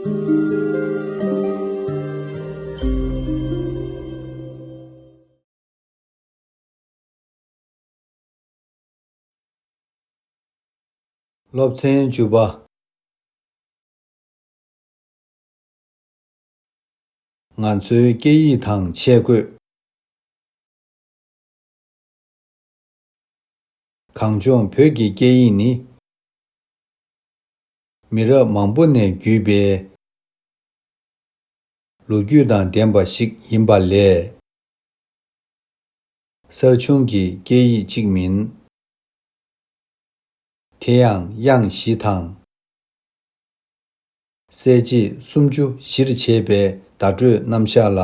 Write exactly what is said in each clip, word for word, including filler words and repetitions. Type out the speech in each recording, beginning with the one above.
སློབ་ཚན་བཅུ་པ། ང་ཚོའི་སྐད་ཡིག་དང་ཆས་གོས། གངས་ལྗོངས་བོད་ཀྱི་སྐད་ཡིག་ནི། མི་རབས་མང་པོ་ནས་བརྒྱུད་པའི་ལོ་རྒྱུས་དང་ལྡན་པ་ཞིག་ཡིན་པ་ལས། གསར་བྱུང་གི་སྐད་ཡིག་ཅིག་མིན། དེ་ཡང་དབྱངས་བཞི་དང་། གསལ་བྱེད་སུམ་ཅུ་གཞིར་བྱས་པའི་བརྡ་སྤྲོད་རྣམ་གཞག་ལ།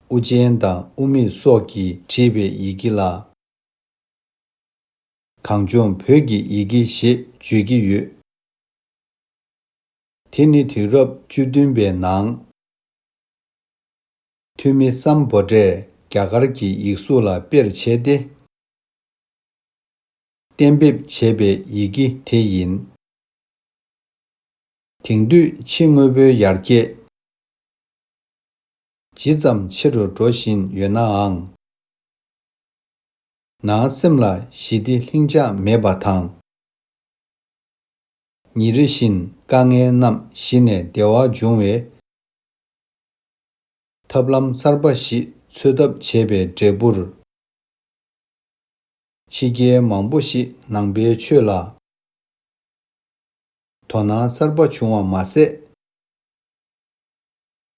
དབུ་ཅན་དང་དབུ་མེད་སོགས་ཀྱིས་བྲིས་པའི་ཡི་གེ་ལ། གངས་ལྗོངས་བོད་ཀྱི་ཡི་གེ་ཞེས་བརྗོད་ཀྱི་ཡོད། དེ་ནི་དུས་རབས་བཅུ་བདུན་པའི་ནང་། ཐོན་མི་སམ་བྷོ་ཊས་རྒྱ་གར་གྱི་ཡིག་གཟུགས་ལ་དཔེར་བྱས་ཏེ། གཏན་འབེབས་བྱས་པའི་ཡི་གེ་དེ་ཡིན། དེང་དུས་ཕྱི་དངོས་པོའི་ཡར་རྒྱས་ཇི་ཙམ་ཆེ་རུ་འགྲོ་བཞིན་ཡོད་ནའང་། ནང་སེམས་ལ་ཞི་བདེ་ལྷིང་འཇགས་མེད་པ་དང་། ཉིན་རེ་བཞིན་དཀའ་ངལ་རྣམས་ཞི་ནས་བདེ་བ་འབྱུང་བའི་ཐབས་ལམ་གསར་པ་ཞིག་འཚོལ་ཐབས་བྱས་པའི་འབྲས་བུར། ཕྱི་རྒྱལ་མང་པོ་ཞིག་ནང་པའི་ཆོས་ལ་དོ་སྣང་གསར་པ་བྱུང་བ་མ་ཟད།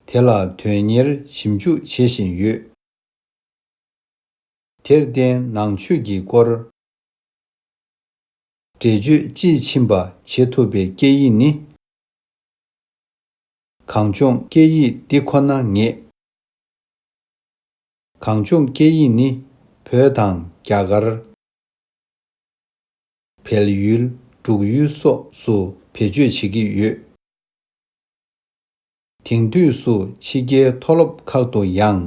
དེ་ལ་དོན་གཉེར་ཞིབ་འཇུག་བྱེད་བཞིན་ཡོད། དེར་བརྟེན་ནང་ཆོས་ཀྱི་སྐོར་འགྲེལ་བརྗོད་དཔྱིས་ཕྱིན་པ་བྱེད་ཐུབ་པའི་སྐད་ཡིག་ནི། གངས་ལྗོངས་སྐད་ཡིག་འདི་ཁོ་ན་ངེས། གངས་ལྗོངས་སྐད་ཡིག་ནི་བོད་དང་རྒྱ་གར། བལ་ཡུལ། འབྲུག་ཡུལ་སོགས་སུ་བེད་སྤྱོད་བྱེད་ཀྱི་ཡོད། དེང་དུས་སུ་ཕྱི་རྒྱལ་མཐོ་སློབ་ཁག་ཏུ་ཡང་།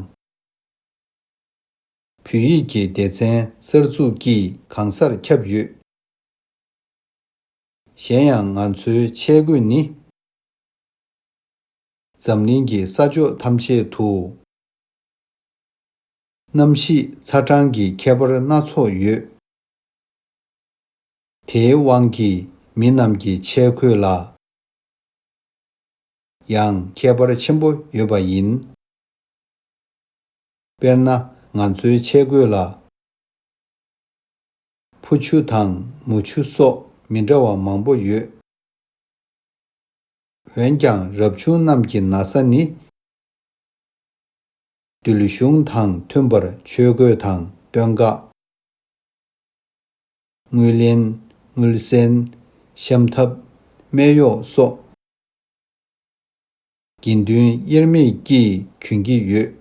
བོད་ཡིག་གི་སྡེ་ཚན་གསར་འཛུགས་ཀྱིས་གང་སར་ཁྱབ་ཡོད། གཞན་ཡང་ང་ཚོའི་ཆས་གོས་ནི། འཛམ་གླིང་གི་ས་ཕྱོགས་ཐམས་ཅད་དུ། གནམ་གཤིས་ཚ་གྲང་གི་ཁྱད་པར་སྣ་ཚོགས་ཡོད། དེའི་དབང་གིས་མི་རྣམས་ཀྱི་ཆས་གོས་ལ་ཡང་ཁྱད་པར་ཆེན་པོ་ཡོད་པ་ཡིན། དཔེར་ན། ང་ཚོའི་ཆས་གོས་ལ་ཕུ་ཆུ་དང་མུ་ཆུ་སོགས་མི་འདྲ་བ་མང་པོ་ཡོད། འོན་ཀྱང་རབ་བྱུང་རྣམས་ཀྱི་ན་བཟའ་ནི། རྡུལ་གཞུང་དང་མཐུན་པར་ཆོས་གོས་དང་སྟོད་འགག་དངུལ་ལེན། དངུལ་སེན། ཤམ་ཐབས། སྨད་གཡོགས་སོགས་དགེ་འདུན་དབྱེར་མེད་ཀྱིས་གྱོན་གྱི་ཡོད།